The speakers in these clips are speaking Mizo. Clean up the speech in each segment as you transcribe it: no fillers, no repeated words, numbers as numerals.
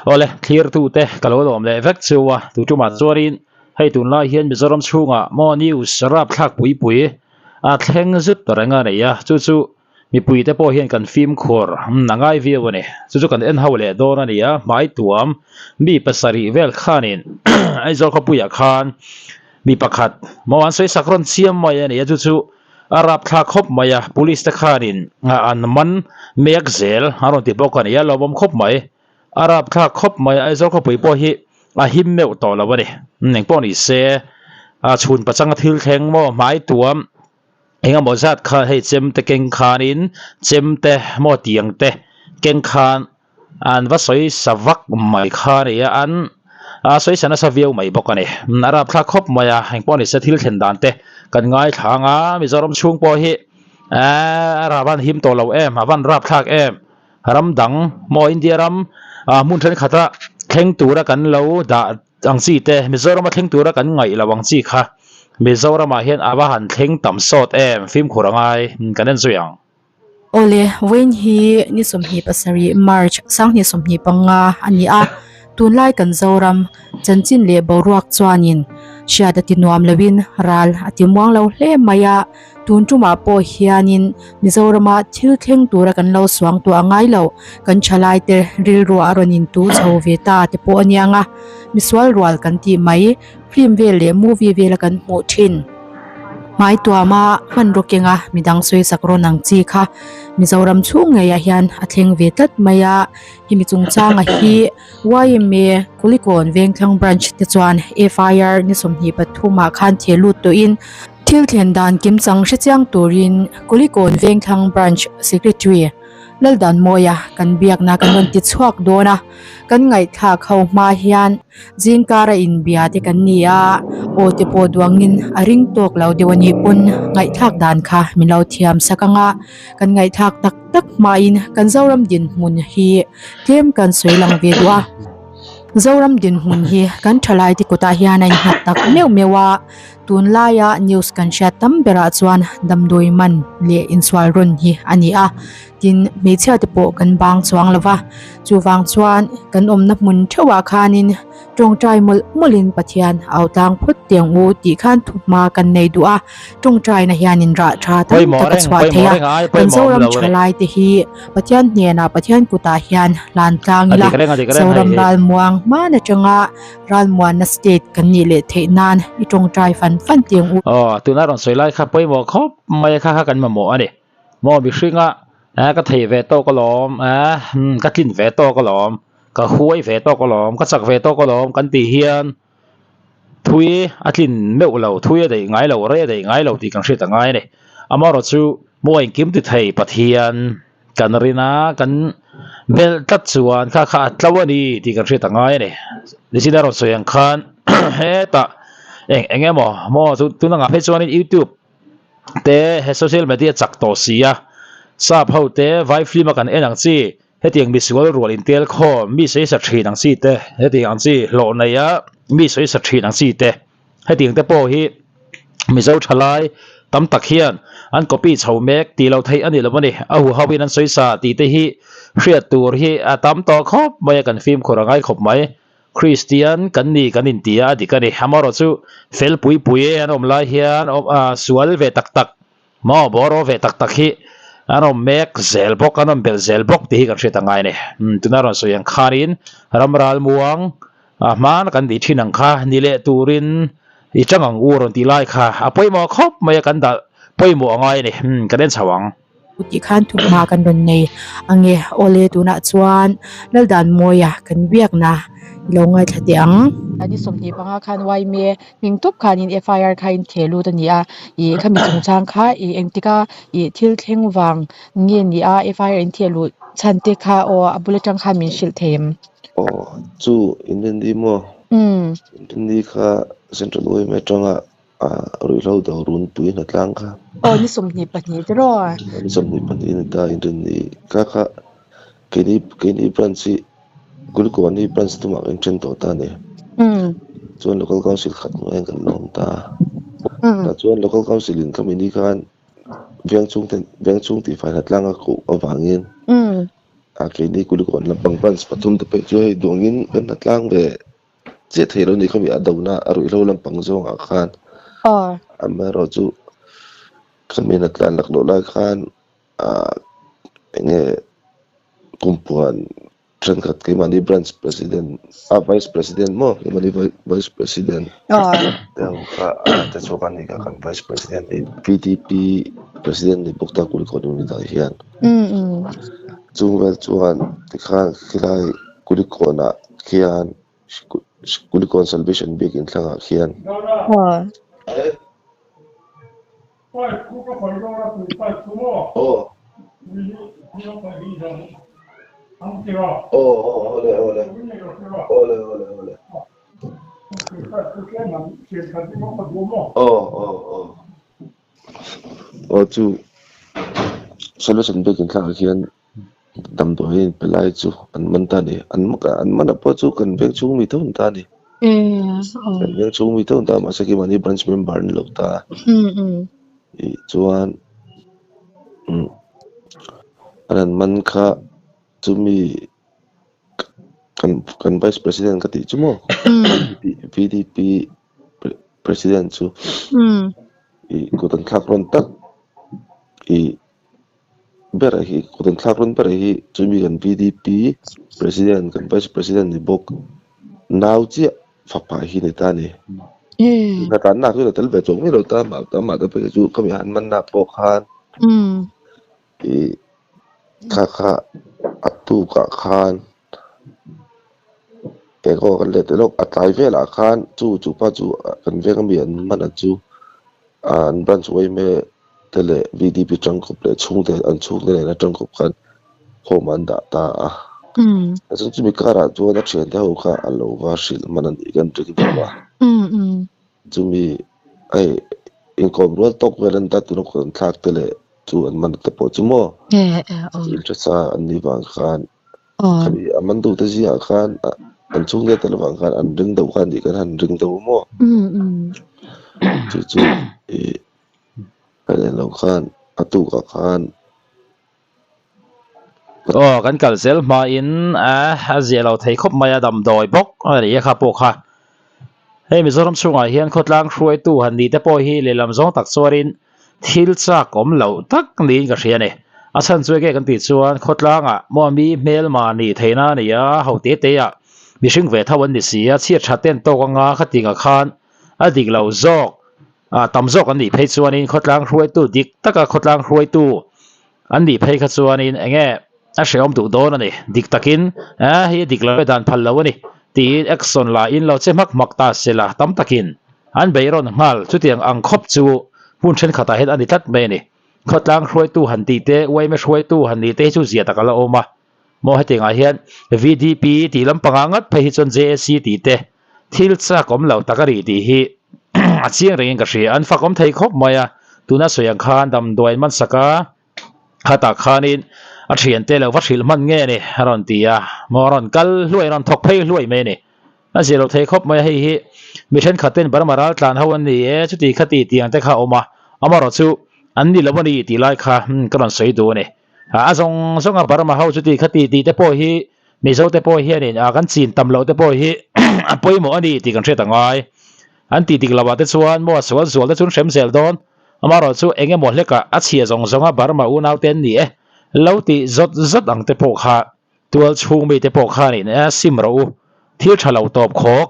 Awle, thlirtute ka lo lawm leh vek chu a, tu tumah chuanin hei tunlai hian Mizoram chhungah maw news rapthlak pui pui a thleng zut reng a nei a, chu chu mipuite pawh hian kan fimkhur a ngai viau a ni. Chu chu kan en ho leh dawn a ni a, hmai tuam mi pasarih vel khanin Aizawl khawpuiah khan mi pakhat maw an sawisak rawn chiam mai a ni a, chu chu A rapthlak khawp mai a, police te khanin an man mek zel a rawn ti bawk a ni a, lawmawm khawp mai. A rapthlak khawp mai, Aizawl khawpui pawh hi a him meuh tawh lo a ni. Engpawh ni se, a chhun pachanga thil thleng maw hmai tuam eng emaw zat kha hei chemte keng khanin chemte maw tiang te keng khan An va sawi sa vak mai kha a ni a, an sawi sa nasa viau mai bawk a ni. A rapthlak khawp mai a, engpawh ni se thil thlen dan te kan ngaithla ang a, Mizoram chhung pawh hi a rah van him tawh lo em, a van rapthlak em, ram dang maw India ram hmun thenkhat a thleng tura kan lo dah ang chi te, Mizoram a thleng tura kan ngaih loh ang chi kha Mizoramah hian a va han thleng tam sawt em, fimkhur a ngai, kan en zui ang. Awle, vawiin hi ni 27 March 2025 a ni a, tunlai kan Zoram chanchin leh boruak chuanin hriat a ti nuam loin ral a ti muang lo hle mai a, tun tumah pawh hianin Mizorama thil thleng tura kan lo suang tawh a ngai lo, kan thalaite rilruah a rawn intu chho ve ta te pawh a niang a, misual rual kan tih mai. Film vel leh movie vela kan hmuh thin. Hmai tuama hmanraw kenga midang sawisak rawn ang chi kha Mizoram chhung ngeiah hian a thleng ve tlat mai a. Hemi chungchanga hi YMA Kulikawn Vengthlang Branch te chuan FIR ni 23 ah khan theh lut tawhin thil thlen dan kimchang hrechiang turin Kulikawn Vengthlang Branch Secretary Laldanmawia kan biakna kan rawn ti chhuak dawn a, kan ngaihthlak ho hma hian zingkara inbia te kan ni a, aw te pawh duangin a ring tawk lo deuh a nih pawn ngaihthlak dan kha min lo thiam sak ang a, kan ngaihthlak tak tak hmain kan Zoram dinhmun hi tlem kan sawi lang ve duh a. Zoram dinhmun hi kan thalai te kutah hian a innghat tak meuh meuh a. Tunlaia news kan hriat tam berah chuan damdawi man leh insual rawn hi a ni a, tin hmeichhia te pawh kan bang chuang lo va, chuvang chuan kan awmna hmun theuhah khanin tawngtai mawlh mawlhin Pathian au tlang phawt teng u tih khan thuhma kan nei duh a, tawngtaina hianin rah tha tam tak a chhuah thei a, kan Zoram thalai te hi Pathian hnenah Pathian kutah hian hlan tlang ila, Zoram ralmuang hman atanga Ralmuanna state kan nih leh theih nan i tawngtai fan fan tih ang u. Aw, tuna rawn sawi lai kha pawimawh khawp mai a kha kha kan mamawh a ni. Maw mihringa eh ka thei ve tawk alawm eh ka tlin ve tawk alawm, ka huai ve tawk alawm, ka chak ve tawk alawm kan tih hian thui a tlin meuh lo, thui a daih ngai lo, rei a daih ngai lo tih kan hriat a ngai a ni. Amaherawhchu maw engkim ti thei Pathian. Kan rin a, kan belh tlat chuan kha kha a tlo a ni tih kan hriat a ngai a ni. Nichina rawn sawi ang khan hetah eng eng emaw maw chu tuna ngah phei chuanin youtube te he social media chak tawh si a, sap ho te vai film a kan en ang chi hetiang misual rual intel khawm mi sawi sa thin ang chi te hetiang ang chi hlawh nei a mi sawi sa thin ang chi te. Hetiang te pawh hi Mizo thalai tam tak hian an copy chho mek tih loh theih a ni lo a ni. A huho in an sawi sa tih te hi hriat tur hi a tam tawh khawp mai a, kan fimkhur a ngai khawp mai. Kristian kan ni kan inti a, a dik a ni. Amaherawhchu chu fel pui pui an awm lai hian sual ve tak tak maw bawraw ve tak tak hi an awm mek zel bawk, an awm belh zel bawk tih hi kan hriat a ngai a ni. Tuna rawn sawi ang khanin ram ralmuang A hmana kan tih thin ang kha ni leh turin i chang ang u rawn tih lai kha a pawimawh khawp mai a kan dah pawimawh a ngai a ni kan en chho ang. Tih khan thuhma kan rawn nei ange awle tunah chuan Laldanmawia kan biakna i lo ngaithla teh ang. Ni 25 khan YMA hming tawp khanin FIR kha in theh lut a ni a, ih khami chungchang kha ih engtika ih thil thleng vang nge ni a FIR in theh luh chhan te kha aw a bul atang khan min hrilh thei em? Aw, chu Inrinni maw? Inrinni kha Central YMA atanga ruihhlo do runpui hnatlang kha. Aw, ni 22 tiraw? Ni 22 a ni ta Inrinni kha kha keini keini branch hi Kulikawn hi branch tumah kan then tawh ta a ni. Chuan Local Council khat hnuaiah kan la awm ta a. Tah chuan Local Council in khami ni khan veng chhung ten veng chhung tihfai hnatlang a koh avangin. A keini Kulikawn lampang branch pathum te pawh chu hei duangin kan hna tlang ve chiah thei lo ni khami a dona a ruihhlo lampang zawngah khan amaherawh chu khami hna tlan laklawh lai khan ah eng nge kumpuan Thenkhat keimahni branch president a vice president maw keimahni vice president te ho kha te chhuak a ni kha kan vice president hi VDP president ni bawk ta Kulikawn unit ah hian chung vel chuan tikhan khilai Kulikawn ah khian Kulikawn Salvation biakin thlangah khian Aw chu solution biakin thlakah khian damdawi in pe lai chu an man ta a ni an an man ah pawh chu kan veng chhung mi tho an ta a ni kan veng chhung mi tho an ta a mahse keimahni branch member an ni lo ta a ih chuan umm an han man kha chumi kan kan vice president ka tih chu maw V D P president chu ih kut an thlak rawn tak ih ber hi kut an thlak rawn ber hi chumi kan V D P president kan vice president ni bawk nau chiah fapa hi ni ta a ni hna tlanna chu la tel ve chuang miah lo ta amah te pawh hi chu khami han man na pawh khan ih kha kha a tukah khan eng aw kan let lawk a tlai velah khan chu chu pa chu kan veng ami an man a chu an branch yma te leh VDP tangkawp leh chhungte an chhungte nena tangkawp khan home an dah ta a. Chuan chumi karah chuan a thiante ho kha a lo va hrilh hman a nih kan ring deuh a. Chumi hei inkawm rual tawk vel an ta tuna kut an thlak te leh chu an man te pawh chu maw inhre sa an nih vang khan khami a man duhte zingah khan an chhungte tel avang khan an ring deuh kha a nih kan han ring deuh a maw. Chu chu ih Ka len loh khan a tukah khan Aw kan kal zel hmain a a zia lo thei khawp mai a damdawi bawk a nih a kha pawh kha. Hei Mizoram chhungah hian khawtlang hruaitu han nih te pawh hi lehlam zawng tak chuanin thil chak awm loh tak niin ka hria a ni. A chhan chu enge kan tih chuan khawtlangah maw mi hmelma nih theihna a ni a, ho te te ah mihring ve tho an ni si a, chhiat tha ten tawk anga khatingah khan a dik lo zawk. Ah tam zawk an nih phei chuanin khawtlang hruaitu dik taka khawtlang hruaitu an nih phei kha chuanin eng nge a hrehawm duh dawn a ni dik takin eh hei a dik lo e dan phal lo a ni tiin action la in lo che hmak hmak ta se la tam takin an beirawn nghal chutiang ang khawp chu hmun thenkhatah hian a ni tlat mai a ni khawtlang hruaitu han tih te yma hruaitu han nih te hi chu zia tak a la awm a maw hetiangah hian VDP tih lampangah ngat phei hi chuan JAC tih te thil chak awm lo tak a ri tih hi a chiang rengin ka hria. An fak awm thei khawp mai a, tuna sawi ang khan damdawi an man sak a, khatah khanin a thiante lo va hrilh hman nge ni a rawn ti a, maw a rawn kal hluai a rawn thawk phei hluai mai a ni. A zir lo thei khawp mai a, hei hi mi thenkhat ten Burma ral tlan ho an ni e, chuti khati tiang te kha a awm a, amaherawh chu an ni lo a ni tih lai kha ka rawn sawi duh a ni. A zawng zawng a Burma ho chuti khati tih te pawh hi Mizo te pawh hianin ah kan chin tam loh te pawh hi a pawimawh a ni tih kan hriat a ngai. An tih dik loh ah te chuan maw a sual zual te chu an hrem zel dawn. Amaherawh chu eng emaw hlekah a chhia zawng zawng a Burma unau te an ni e. Lo tih zawt zawt ang te pawh kha tual chhung mi te pawh khanin e sim rawh u. Thil tha lo tawp khawk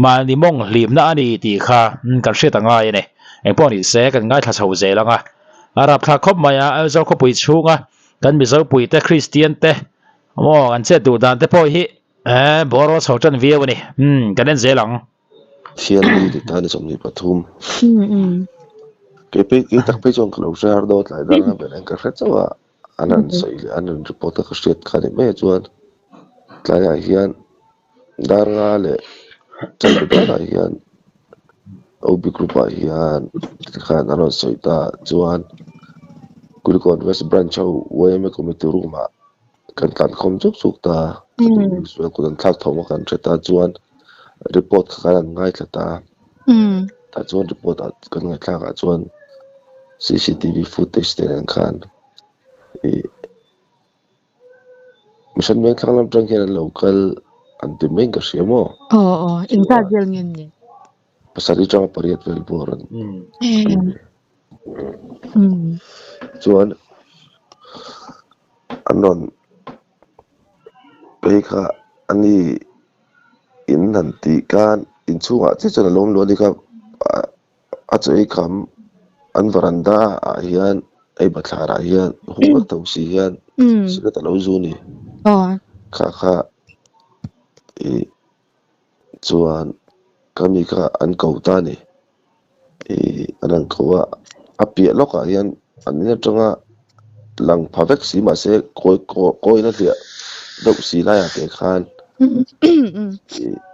mahni mawng hlimna a ni tih kha kan hriat a ngai a ni. Engpawh ni se kan ngaithla chho zel ang a. A rapthlak khawp mai a, Aizawl khawpui chhunga kan Mizo puite Kristian te Maw an chet duh dan te pawh hi eh bawraw chho tan viau a ni. Umm kan en zel ang. Thian mi dik ta ni 23. Kei phei kei tak phei chuan ka lo hre har dawn tlai dar a ber ang ka hre chauh a an rawn sawi leh an rawn report a ka hriat kha ni mai chuan tlaiah hian dar nga leh chanve darah hian OB group ah hian tikhan an rawn sawi ta chuan Kulikawn West Branch ho yma committee room ah kan tlan khawm chuk chuk ta kut an thlak thawm a kan hre ta chuan report kha kan han ngaithla ta tah chuan report ah kan ngaihthlak ah chuan C_C_T_V footage te nen khan ih. Mission Veng thlang lam atang hian an lo kal an ti maiin ka hria maw? Aw aw, engzat vel nge ni? Pasarih atanga pariat vel bawr an ni. Chuan an rawn phei kha a ni in han tih khan inchhungah chiah chuan a lawm luah a ni kha a chaw ei kham an varanda ah hian ei bathlar ah hian hung vek tho si hian cigarette a lo zu a ni kha kha ih chuan ka mi kha an ko ta a ni ih an han ko a a piah lawkah hian an in atanga lang pha vek si mahse kawi kawiin a hliah deuh si laiah te khan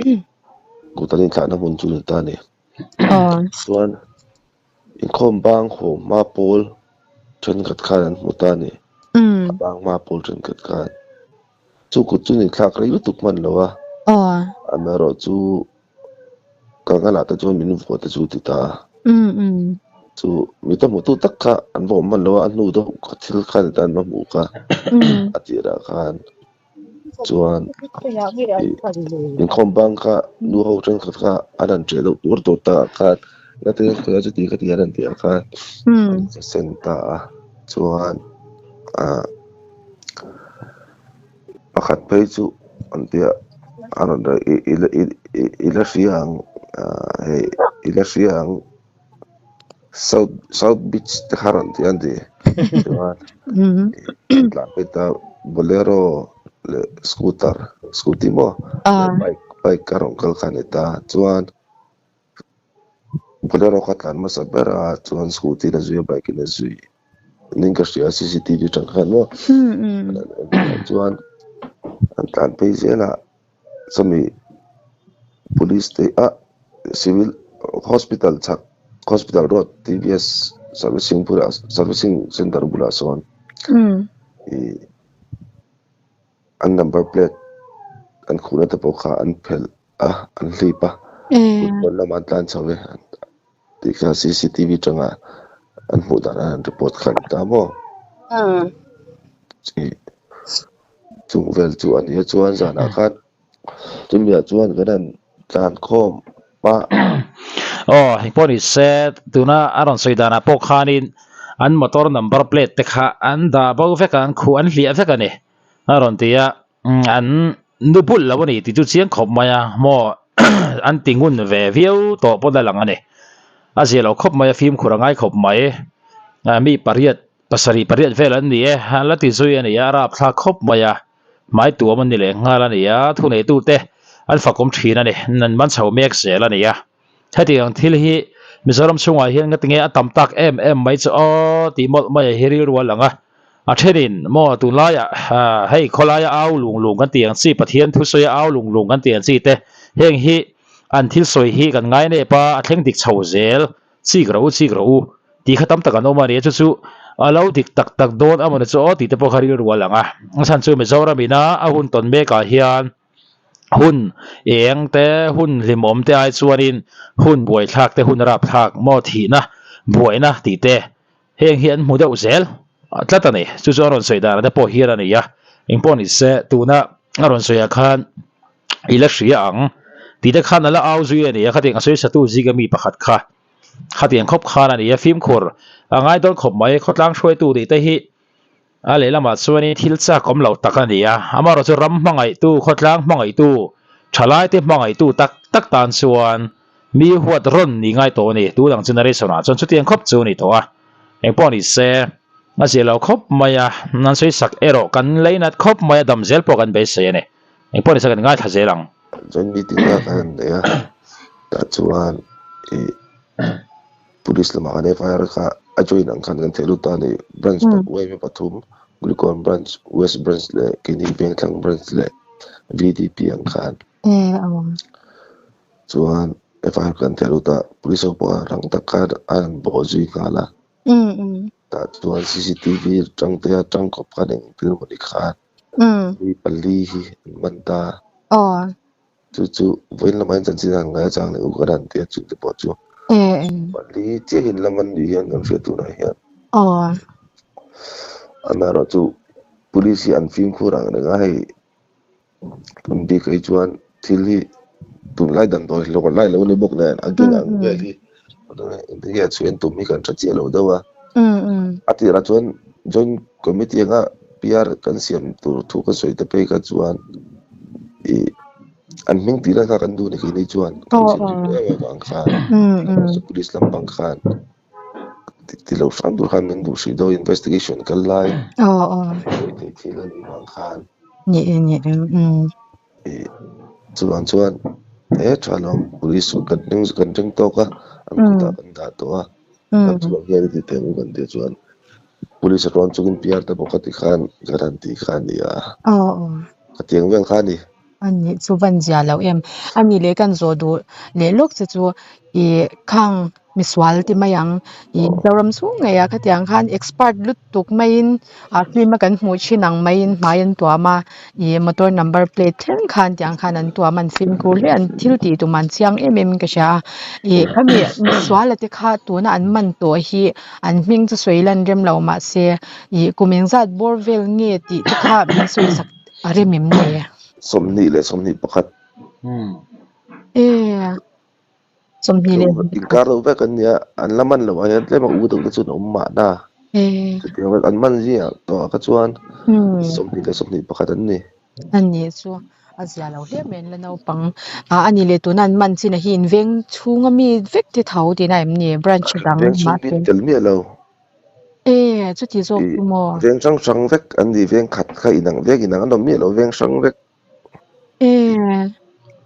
ih kut an inthlahna hmun chu a ni ta a ni. Chuan inkhawm bang haw hma pawl thenkhat khan an hmu ta a ni. A bang hma pawl thenkhat khan. Chu kut chu ni thlak rei lutuk hman lo a. Amaherawh chu ka ngalah te chuan min vuah te chu ti ta a. Chu mi ta hmutu tak kha an va awm hman lo a, a hnu deuh thil khan an va hmuh kha a tirah khan. Chuan inkhawm bang kha nu ho thenkhat kha an han ṭeh deuh tur tur takah khan nate khawiah chuti khati an han tih ah khan an che sen ta a chuan ah pakhat phei chu an tia a rawn i i i la hria ang ah hei i la hria ang. South South Beach te kha rawn ti an ti chuan an tlan phei ta Bolero leh scooter scooty maw leh bike bike a rawn kal kha a ni ta chuan Bolero kha tlan hmasa ber a chuan scooty in a zui a bike in a zui ning ka hria cctv atang khan maw chuan an tlan phei zel a. Chumi police te ah civil hospital chhak hospital road T_V_S servicing bulah servicing center bulah sawn ih an number plate an khuhna te pawh kha an phelh a an hlip a football lamah an tlan chho e tih kha C_C_T_V atanga an hmuh dan an report kha a ni ta maw? Chung vel chu a nia chuan zanah khan chumi ah chuan kan han tlan khawm a. Aw hei pawh ni se tuna a rawn sawi danah pawh khanin an motor number plate te kha an dah bo vek a an khuh an hliah vek a ni a rawn ti a an nu bulh lo a ni tih chu chiang khawp mai a maw an ti ngun ve viau tawh pawn a lang a ni a zia lo khawp mai a fimkhur a ngai khawp mai mi pariat Pasarih pariat vel an ni e, an la ti zui a ni a, a rapthlak khawp mai a, hmai tuam an ni leh nghal a ni a, thuneitute an fakawm thin a ni, an man chho mek zel a ni a. Hetiang thil hi Mizoram chhungah hian nga tinge a tam tak em em mai chu aw tih mawlh mai hi rilru a lang a, a thenin maw tunlaiah hei khawlaia au lung lung kan tih ang chi, Pathian thusawi a au lung lung kan tih ang chi te, heng hi an thil sawi hi kan ngai nep a, a thleng dik chho zel. Chik rawh u, chik rawh u tih kha tam tak an awm a ni a, chu chu a lo dik tak tak dawn a mawni chu aw tih te pawh kha rilru a lang a. A chhan chu Mizoram ina a hun tawn mekah hian hun eng te, hun hlimawm te ai chuanin hun buaithlak te, hun rapthlak maw thihna, buaina tih te heng hi an hmu deuh zel tlat a ni. Chu chu a rawn sawi dan te pawh hian a ni a, engpawh ni se tuna a rawn sawiah khan I la hria ang. Tih te khan a la au zui a ni a, khatiang a sawi satu zinga mi pakhat kha khatiang khawp khan a ni a, fimkhur a ngai dawn khawp mai. Khawtlang hruaitu tih te hi a lehlamah chuanin thil chak awm loh tak a ni a, amaherawhchu ram hmangaihtu, khawtlang hmangaihtu, thalaite hmangaihtu tak tak tan chuan mi huat rawn ni ngai tawh a ni. Tun ang generation ah chuan chutiang khawp chu a ni tawh a, engpawh ni se a zia lo khawp mai a, an sawi sak erawh kan leinat khawp mai a, dam zel pawh kan beisei a ni. Eng pawh ni se kan ngaithla zel ang. Joint meeting a kan han nei a, tah chuan ih police lamah kan FIR kha a join ang khan kan theh lut ta a ni. Branch UIM pathum, Kulikawn branch, West branch leh keini Vengthlang branch leh VDP ang khan. Chuan FIR kan theh lut a, police ho pawh rang tak khan a han bawh zui nghal a. Tah chuan cctv tangte a tangkawp khan engtir mawni khan. Mi pali hi an man ta. Chu chu vawiin lamah hian chanchin an ngai a chang leh u ka ran tia chungte pawh chu pali chiah in la man ni hian kan hriat tunah hian. Amaherawhchu. Police hi an fimkhur ang reng a, hei tun bik hi chuan thil hi tunlai damdawi hlawh lai lo ni bawk nen a gang ang vel hi engtin nge chhui an tum hi kan hre chiah lo deuh a. A tirah chuan joint committee anga PR kan siam tur thu ka sawi te phei kha chuan ih an hming tih lai kha kan duh ni keini chuan kan thinrim em avang khan police lampang khan Ti lo hram tur khan min duh hrih dawn investigation kal lai sawi theih thil a nih vang khan ih chuvang chuan he tha lawm police chu kan ring kan ring tawk a an kutah kan dah tawh a kan chhuak hian i ti teh ang kan tih chuan police a rawn chungin PR te pawh kha ti khan kan han tih kha a ni a khatiang vel kha a ni. A nih chu van zia lo em. A nih leh kan zawh duh leh lawk che chu ih khang misual ti mai ang ih Mizoram chhung ngei ah khatiang khan expert lutuk maiin ah film a kan hmuh thin ang maiin hmai an tuam a ih motor number plate thleng khan tiang khan an tuam a an fimkhur hle an thil tih tum an chiang em em in ka hria a ih khami misual a te kha tuna an man tawh hi an hming chu sawi lan rem lo mahse ih kum engzat bawr vel nge tih te kha min sawi sak A rem em ni? 21. E, 21. Inkar deuh vek an nia, an la man loh ah hian tlem a u deuh te chuan a awm mahna. Chutiang vek an man zingah tawh ah kha chuan 21 an ni. A nih chu a zia lo hle mai an la naupang. A nih leh tuna an man chin ah hi in veng chhung a mi vek te tho tihna em ni? Branch dang Veng chhung mahse. bik tel miah lo. E, chuti zawk chu maw? Veng hrang hrang vek an ni, veng khat kha inang vek inang an awm miah lo, veng hrang vek. E,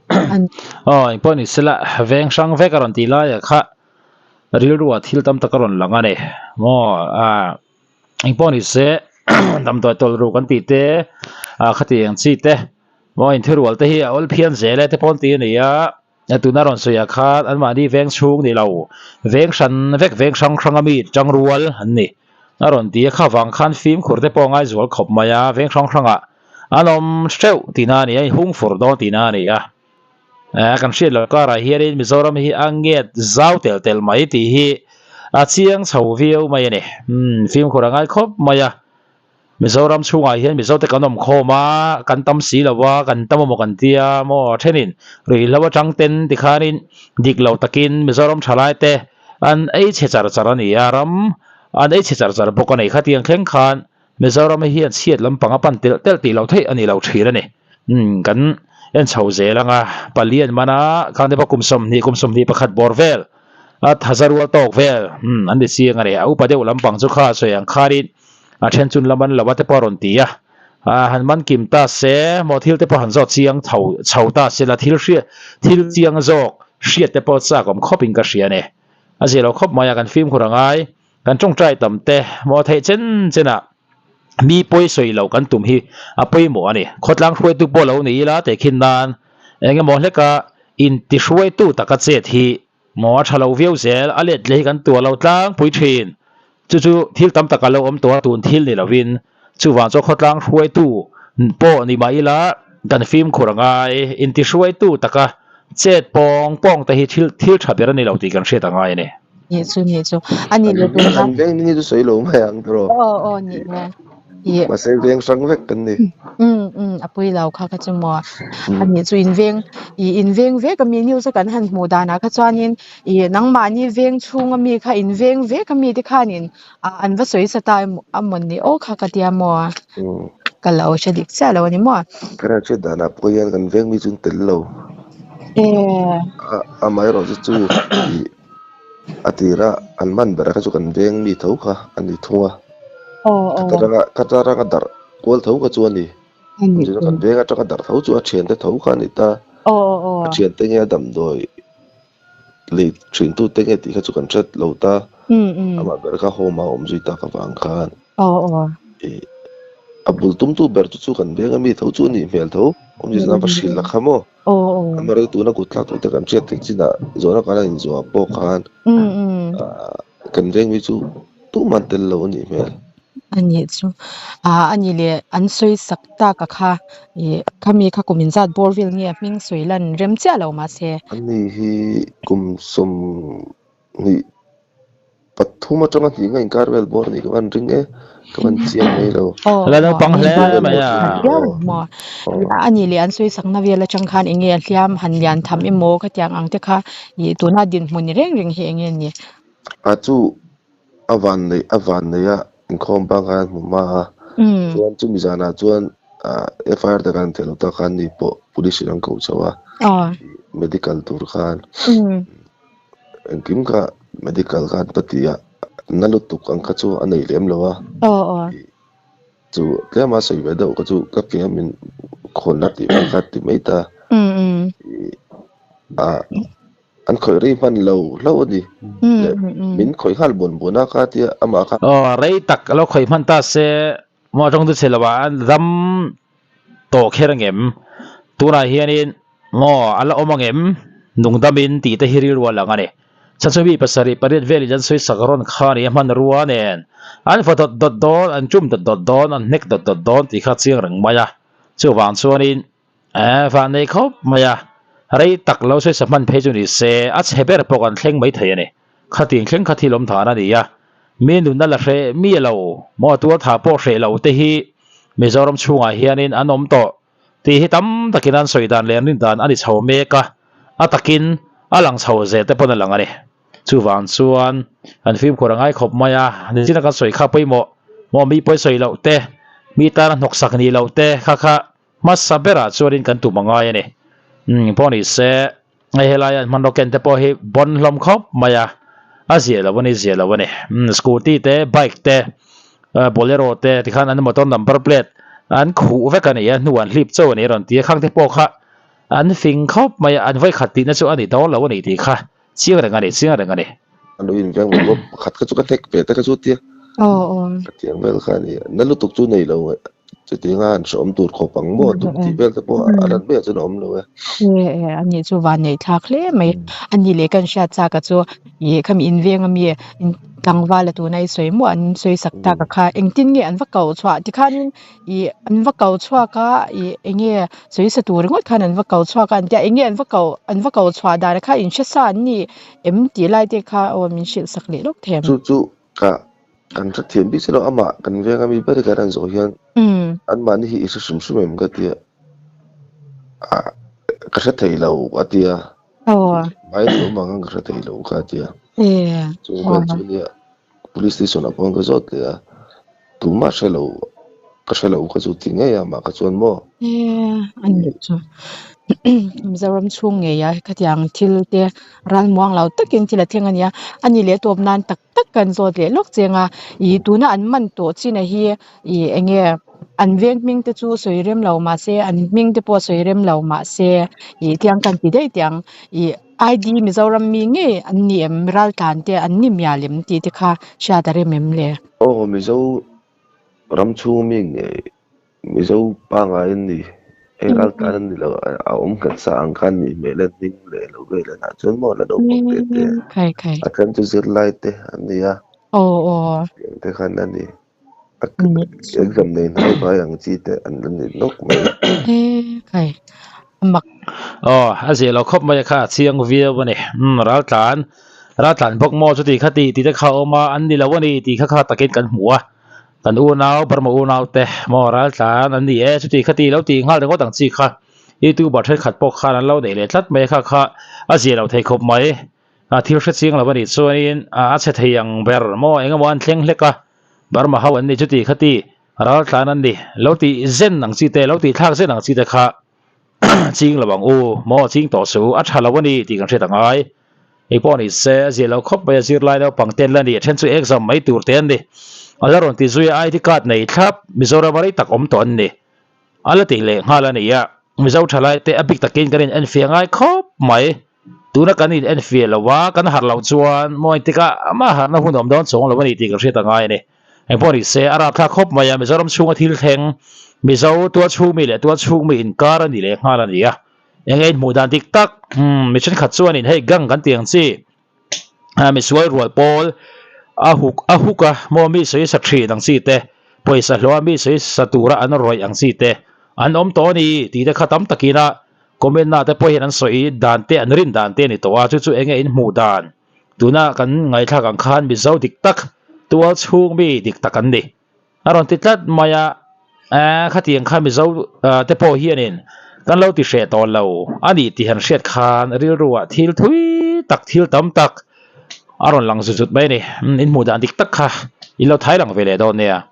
an. Aw, engpawh ni sela, veng hrang vek a rawn tih laiah kha rilruah thil tam tak a rawn lang a ni. Maw, a, engpawh ni se, damdawi tawlh ruk an tih te, a khatiang chi te, maw inthirual te hi a awl phian zel e te pawh an ti a ni a. Tuna rawn sawi ah khan anmahni veng chhung ni lo, veng hran vek veng hrang hrang a mi tangrual an ni. A rawn ti a, kha vang khan fimkhur te pawh a ngaizual khawp mai a, veng hrang hrangah an awm hreuh tihna a ni a, inhung fur dawn tihna a ni a. Kan hriat loh karah hianin Mizoram hi a nget zau tel tel mai tih hi a chiang chho viau mai a ni. Fimkhur a ngai khawp mai a. Mizoram chhungah hian Mizote kan awm khawm a, kan tam si lo a, kan tam emaw kan tia maw thenin ruihhlo atang ten tikhanin dik lo takin Mizoram thalaite an ei chhe char char a ni a, ram an ei chhe char char bawk a ni. Khatiang thleng khan Mizoram hi hian chhiat lampang a pan telh telh tih loh theih a ni lo thin a ni. Umm kan en chho zel ang a, palian mana khang te pawh kum 20 kum 21 bawr vel a thaza rual tawk vel umm an ti chiang a ni. A upa deuh lampang chu kha sawi ang khanin A then chun lam an lo a te pawh a rawn ti a, han man kim ta se maw thil te pawh han zawt chiang tho chho ta se la thil hriat thil chiang zawk hriat te pawh chak awm khawp in ka hria a ni. A zia lo khawp mai a kan fimkhur a ngai, kan tawngtai tam te maw theih chen chen ah mi pawi sawi loh kan tum hi a pawimawh a ni. Khawtlang hruaitu pawh lo ni ila tehkhin nan eng emaw hleka intihruaitu taka chet hi Maw a tha lo viau zel, a let leh hi kan tuah lo tlangpui thin. Chu chu thil tam tak a lo awm tawh a, tun thil ni lovin. Chuvang chuan khawtlang hruaitu pawh ni mah ila kan fimkhur a ngai. Intihruaitu taka chet pawng pawng te hi thil thil tha ber a ni lo tih kan hriat a ngai a ni. Nih chu nih chu. A nih leh tun An veng ni chu sawi lo mai ang tiraw? Aw aw nih le. Ih. Mahse veng hrang vek kan ni. Um um a pui lo kha kha chu maw. A nih chu in veng ih in veng vek a mi news a kan han hmuh danah kha chuanin ih nangmahni veng chhunga mi kha in veng vek a mi te khanin ah an va sawi sa ta emaw a mawn ni aw kha ka tia maw. Ka lo hre dik chiah lo a ni maw. Kan han hriat danah pawh hian kan veng mi chu an tel lo. E. A amaherawh chu chu ih A tira an man ber kha chu kan veng mi tho kha a ni thung a. Khata ranga khata ranga darh kual tho kha chu a ni. Chuan kan veng atanga darh tho chu a thiante tho kha a ni ta. A thiante nge a damdawi lei thin tu te nge tih kha chu kan hre lo ta. Amah ber kha home ah a awm zui tak avang khan. Ih a bul tum tu ber chu chu kan veng ami tho chu a nih hmel tho. Awmzia chuan a va hrilh la kha maw. Amaherawhchu tuna kut thlak tute kan hriat theih chinah zawhna kan han inzawh pawh khan kan veng mi chu tumah an tel lo a nih hmel. A nih chu. A nih leh an sawi sak tak a kha ih khami kha kum inzat bawr vel nge a hming sawi lan rem chiah lo mahse. Ani hi kum 20. Pathum atanga hnih nga inkar vel bawr a nih ka van ring e, ka van chiang mai lo. Aw La naupang hle Vel mai bawr a. chu ni aw. Maw Aw. ani leh an sawi sakna vel atang khan eng nge a hliam han lian tham emaw khatiang ang te kha ih tuna dinhmun ni reng reng hi eng nge ni? A chu a van neih a van neih a inkhawm bang khan hmu hma a, chuan chumi zanah chuan FIR te khan thei lo ta khan ni pawh police in an koh chho a, medical tur khan. Engkim kha medical khan ka ti a, na lutuk ang kha chu a nei lem lo a. Chu tlema sawi ve deuh kha chu ka ke a min khawn a tih vel kha ti mai ta. A an khawih rei hman lo hlauh a ni. Leh min khawih nghal buan buan a kha tia amah kha. Aw rei tak a lo khawih hman ta se maw tawng chu chhe lo ah ram tawh kher ang em? Tunah hianin maw a la awm ang em? Nungdamin tih te hi rilru a lang a ni. Chhan chu mi pasarih pariat velin an sawi sak rawn kha a ni a, hmanrua nen an va dawt dawt dawn, an tum dawt dawt dawn, an hnek dawt dawt dawn tih kha a chiang reng mai a. Chuvang chuanin eh van nei khawp mai a, rei tak lo sawi sa hman phei chu ni se a chhe ber pawh kan thleng mai thei a ni. Khatin thleng kha thil awm than a ni a, mi nunna la hreh mi lo maw tual tha pawh hreh lo te hi Mizoram chhungah hianin an awm tawh tih hi tam takin an sawi dan leh an rin dan a ni chho mek a, a takin a lang chho zel te pawn a lang a ni. Chuvang chuan an fimkhur a ngai khawp mai a, nichina kan sawi kha pawimawh maw mi pawi sawi loh te, mi tana hnawksak nih loh te kha kha hmasa berah chuanin kan tum a ngai a ni. Umm pawh ni se. Hei helai an hmanraw ken te pawh hi bawn hlawm khawp mai a, a zia lo a ni zia lo a ni. Scooty te bike te bolero te tikhan an motor number plate an khuh vek a ni a hnu an hlip chauh a ni a rawn ti a khang te pawh kha an fing khawp mai a an vawikhat tihna chu a ni dawn lo a ni tih kha chiang reng a ni chiang reng a ni. An lo inveng ve bawk pakhat kha chu ka hnek ve ta ka chu tia ka tiang vel kha a ni na lutuk chu nei lo Chutianga an hreawm tur khawp ang maw tuk tih vel te pawh a ran maiah chuan a awm lo e. E e a nih chu van neih thlak hle mai. A nih leh kan hriat chak a chu ih khami inveng ami tlangval a tuna i sawi maw an sawi sak tak a kha engtin nge an va kau chhuah tikhanin ih an va kau chhuak a ih eng nge sawi sa tur ringawt khan an va kau chhuak a an tia eng nge an va kau an va kau chhuah dan kha inhre sa an ni em tih lai te kha aw min hrilh sak leh lawk thei ang. Chu chu ka Kan hrethiam bik si lo, amah kan veng ami ber kan han zawh hian anmahni hi i hre hrim hrim em ka tia, ah ka hre thei lo a tia, hmai lo awm ang ka hre thei lo ka tia, chung vel chu nia police station ah pawh ka zawt leh a, tumah hre lo ka hre lo kha chu ti ngei a amah kha chuan maw. Mizoram chhung ngei ah khatiang thil te ralmuang lo takin thil a thleng a nia, a ni leh tawp nan tak tak kan zawt leh lawk cheng a, ih tuna an man tawh chin a hi ih eng nge an veng hming te chu sawi rem lo mahse an hming te pawh sawi rem lo mahse ih tiang kan ti daih teh ang ih ID Mizoram mi ngei an ni em raltlan te an ni mial em tih te kha hriat a rem em le? Aw Mizo ram chhung mi ngei Mizo pangngai an ni, hei ral tan an ni lo, a awm nghet sa ang khan nih hmel a hming leh lo vel a nah chuan maw la naupang te te a then chu zirlai te an ni a, tiang te khan a ni, exam nei hnai vai ang chi te an la ni nawk mai. Aw, a zia lo khawp mai a kha a chiang viau a ni, umm ral tlan, ral tlan bawk maw chuti kha ti tih te kha a awm a, an ni lo a ni tih kha kha takin kan hmu a. Kan unau, Burma unau te maw ral tlan an ni e, chuti khati lo tih nghal ringawt ang chi kha YouTuber thenkhat pawh khan an lo neih leh tlat mai a, kha kha a zia lo thei khawp mai. A thil hre chiang lo a nih chuanin a chhe thei ang ber maw eng emaw an thleng hlek a, Burma ho an ni chuti khati ral tlan an ni lo tih zen ang chi te, lo tih thlak zen ang chi te kha ching lo ang u maw ching tawh suh u, a tha lo a ni tih kan hriat a ngai. Hei pawh ni se a zia lo khawp mai a zirlai naupang te an la ni a then chu exam mai tur te an ni. A la rawn ti zui a ID card nei thlap Mizoram a rei tak awm tawh an ni. A la ti leh nghal a ni a, Mizo thalai te a bik takin kan in enfiah ngai khawp mai. Tuna kan in enfiah lo a, kan harh loh chuan maw engtikah amah harhna hun awm dawn chuang lo a ni tih kan hriat a ngai a ni. Eng pawh ni se a rapthlak khawp mai a, Mizoram chhunga thil thleng Mizo tualchhung mi leh tualchhung mi inkar a ni leh nghal a ni a. Eng in hmuh dan dik tak umm mi thenkhat chuanin hei gang kan tih ang chi ah misual rual pawl a huk a huk a maw mi sawi sa thin ang chi te pawisa hlawh a mi sawi sa tura an rawih ang chi te an awm tawh a ni tih te kha tam takin a comment na te pawh hian an sawi dan te an rin dan te a ni tawh a chu chu enge in hmuh dan. Tuna kan ngaihthlak ang khan Mizo dik tak, tual chhung mi dik tak an ni. A rawn ti tlat mai a, eh khatiang kha Mizo te pawh hianin kan lo ti hreh tawh lo a ni tih han hriat khan rilruah thil thui tak, thil tam tak a rawn lang zut zut mai a ni. In hmuh dan dik tak kha in lo thai lang ve leh dawn nia.